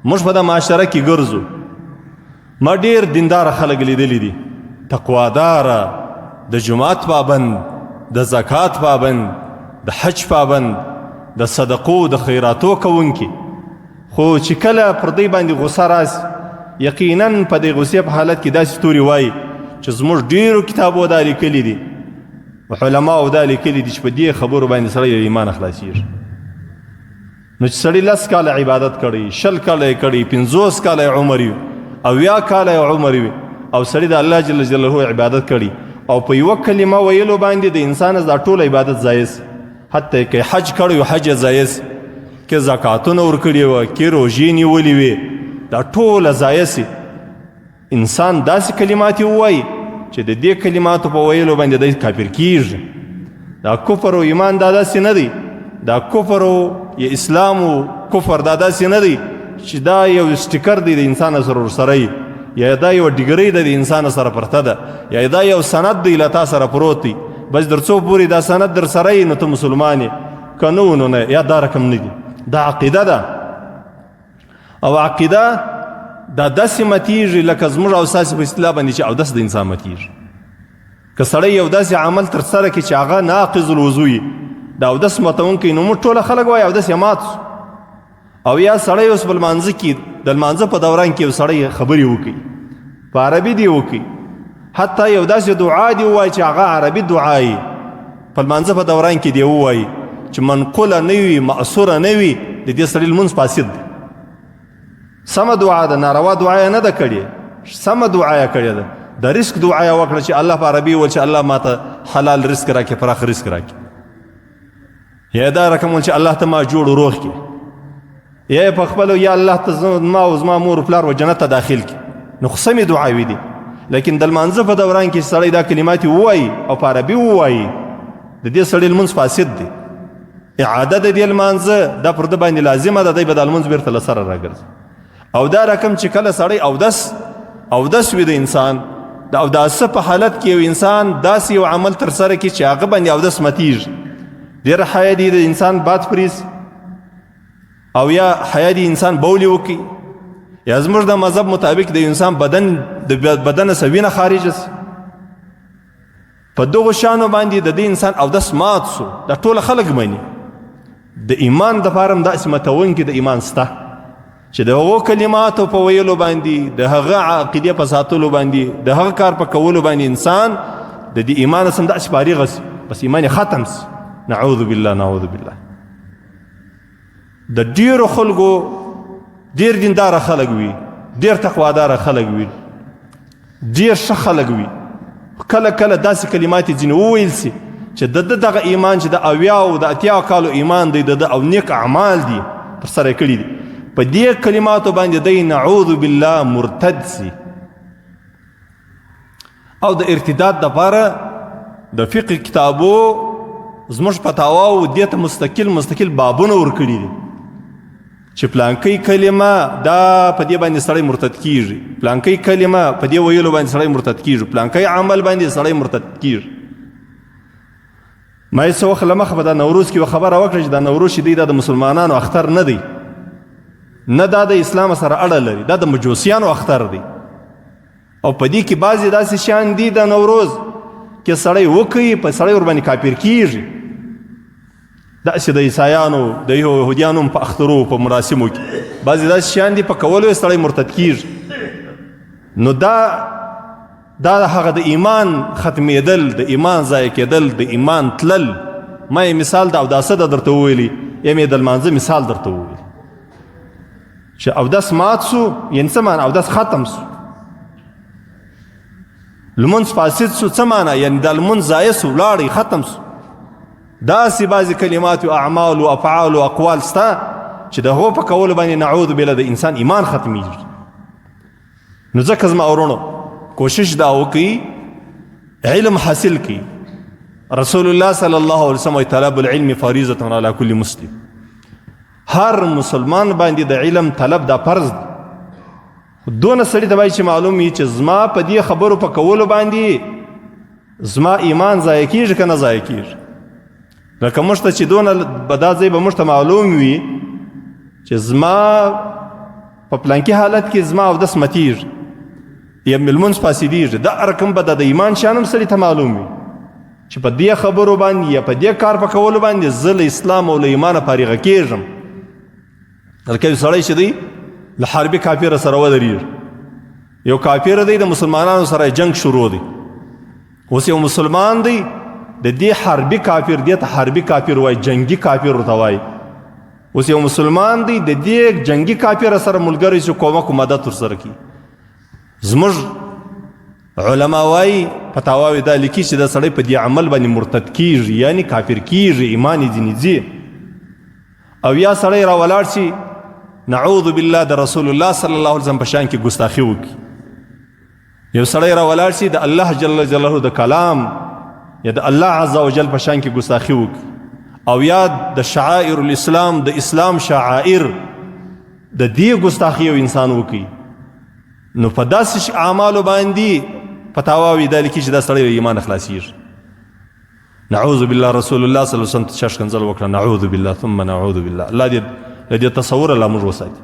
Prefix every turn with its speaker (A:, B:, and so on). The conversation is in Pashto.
A: موږ په دا معاشره کې ګرځو، ما ډیر دیندار خلک لیدلي دي، تقواداره، د جماعت پابند، د زکات پابند، د حج پابند، د صدقو د خیراتو کوونکي، خو چې کله پر دی باندې غوسه راسي، یقینا په دې غوسې په حالت کې داسې توري وایي چې زموږ ډیرو کتابو دا لیکلي دي، علماو دا لیکلي دي چې په دې خبرو باندې سړی له ایمانه خلاصېږي. نو چې سړی 10 کاله عبادت کړي، 20 کاله یې کړي، 50 کاله یې عمر وي، 70 کاله یې عمر وي، او سړی د الله جل جلاله عبادت کړي او په یوه کلمه ویلو باندې د انسان دا ټول عبادت ضایع سي، حتی که حج کړی وي حج یې ضایع سي، که زکاتونه ورکړي وه، که روژې نیولې وي، دا ټوله ضایع سي. انسان داسې کلمات یې ووایي چې د دې کلماتو په ویلو باندې دی کافر کیږي. دا کفر او ایمان دا داسې نه دی، دا کفر او یا اسلام او کفر دا داسې نه دی چې دا یو سټیکر دی د انسان سره ورسره وي، یا دا یو ډیګرۍ ده د انسان سره پرته ده، یا دا یو سند دی له تا سره پروت دی، بس در څو پورې دا سند در سره یې نو ته مسلمان یې، که نه نو نه، یا دا رقم نه دي. دا عقیده ده، او عقیده دا داسې متیږي لکه زموږ او ستاسې په اصطلاح باندې چې اودس د انسان متیږي. که سړی یو داسې عمل ترسره کړي چې هغه ناقض الوضو وي، د اودس ماتونکی، نو موږ ټوله خلک وایي اودس یې مات سو. او یا سړی اوس په لمانځه کې، د لمانځه په دوران کې یو سړی خبرې وکړي، په عربي دې وکړي، حتی یو داسې دعا دې ووایي چې هغه عربي دعا وي، په لمانځه په دوران کې دې ووایي چې منقوله نه وي، مأثوره نه وي، د دې سړي لمونځ فاسد دی. سمه دعا ده، ناروا دعا یې نه ده کړې، سمه دعا یې کړې ده، د رزق دعا یې وکړه چې الله په عربي وویل چې الله ماته حلال رزق راکړي، پراخ رزق راکړي، یا دا رقم چې الله ته ما جوړ روغ کړي، یا په خپل یا الله ته ما او زما مور پلار و جنت ته داخل کړي، نو خو سمې دعاوې دي. لیکن د لمانځه په دوران کې سړی دا کلمات ووایي او په عربي ووایي، د دې سړي لمونځ فاسد دی. اعاده د دې لمانځه دا پر ده باندې لازمه ده، دی به دا لمونځ بېرته له سره راګرځي. او دا رقم چې کله سړی اودس وي د انسان د اوداسه په حالت کې یو انسان داسې یو عمل ترسره کړي چې هغه باندې اودس متیږي، ډېره حیا دي د انسان باد پریس، او یا حیا دي انسان بولې وکړي، یا زموږ د مذهب مطابق د انسان بدن د بدن څخه وینه خارج سي، په دغو شانو باندې د دې انسان اودس مات سو. دا ټول خلک مني. د ایمان د پاره هم داسې متونکي د ایمان سته چې د هغو کلماتو په ویلو باندې، د هغه عقیدې په ساتلو باندې، د هغه کار په کولو باندې انسان د دې ایمان سم داسې فارغ سي، بس ایمان یې ختم سي. نعوذ بالله، نعوذ بالله. د ډیرو خلکو ډیر دینداره خلک وي، ډیر تقواداره خلک وي، ډیر ښه خلک وي، کله کله داسې کلمات یې ځینې وویل سي چې د ده دغه ایمان چې د 70 او د 80 کالو ایمان دی د ده او نیک اعمال دي ترسره کړي دي، په دې کلماتو باندې دی نعوذ بالله مرتد سي. او د ارتداد دپاره د فقه کتابو زموږ فتاواو دې ته مستقل مستقل بابونه ورکړي دي چې پلانکۍ کلمه دا په دې باندې سړی مرتد کیږي، پلانکۍ کلمه په دې ویلو باندې سړی مرتد کیږي، پلانکۍ عمل باندې سړی مرتد کیږي. ما یې څه وخت له مخه په دا نوروز کې یوه خبره وکړه چې دا نوروز چې دی دا د مسلمانانو اختر نه دی، نه دا د اسلام سره اړه لري، دا د مجوسیانو اختر دی. او په دې کې بعضې داسې شیان دي د نوروز کې سړی وکړي په سړی ورباندې کافر کیږي. داسې د عیسایانو د یهودیانو په اخترو په مراسمو کې بعضې داسې شیان دي په کولو یې سړی مرتد کیږي. نو دا هغه د ایمان ختمېدل، د ایمان ضایع کېدل، د ایمان تلل. ما یې مثال د اوداسه ده درته وویلي، یا مې د لمانځه مثال درته وویلي چې اودس مات سو، یعنې څه معنا؟ اودس ختم سو. لمونځ فاسد سو، څه معنا؟ یعنې دا لمونځ ضایع سو، ولاړی، ختم سو. داسې بعضې کلمات او اعمال او افعال او اقوال سته چې د هغو په کولو باندې نعوذ بالله د انسان ایمان ختمیږي. نو ځکه زما ورونو کوشش دا وکړئ علم حاصل کړئ. رسول الله صلی الله علیه وسلم طلب العلم فریضة على كل مسلم. هر مسلمان باندې د علم طلب دا فرض دی. دونه سړي ته باید چې معلوم وي چې زما په دې خبرو په کولو باندې زما ایمان ضایع کیږي که نه ضایع کیږي. لکه موږ ته چې دونه به دا ځای به موږ ته معلوم وي چې زما په پلانکي حالت کې زما اودس متیږي یا مې لمونځ فاسدېږي. دا رقم به د ایمان شیان هم سړي ته معلوم وي چې په دې خبرو باندې یا په دې کار په کولو باندې زه له اسلام او له ایمانه فارغه کېږم. لکه یو سړی چې دی له حربي کافر سره ودرېږي، یو کافر دی د مسلمانانو سره جنگ شروع دی، اوس یو مسلمان دی د دې حربي کافر، دې ته حربي کافر وایي، جنګي کافر ورته وایي. اوس یو مسلمان دی د دې جنګي کافر سره ملګری شي، کومک او مدد ورسره کوي. زموږ علما وایي، فتاواوې دا لیکي چې دا سړی په دې عمل باندې مرتد کیږي، یعنی کافر کیږي، ایمان یې ځینې ځي. او یا سړی را ولاړ شي، نعوذ بالله، د رسول الله صلی الله علیه وسلم په شان کې ګستاخي وکړي. یو سړی را ولاړ شي د الله جل جلاله د کلام یا د الله عز وجل په شان کې ګستاخي وکړي، او یا د شعائر الاسلام، د اسلام شعائر د دې ګستاخي یو انسان وکړي، نو په داسې اعمالو باندې فتاواوې دا لیکي چې دا سړی له ایمانه خلاصېږي. نعوذ بالله، رسول الله صلی الله علیه وسلم ته چا ښکنځل وکړه، نعوذ بالله ثم نعوذ بالله. الله دې له دې تصوره لا موږ وساتي.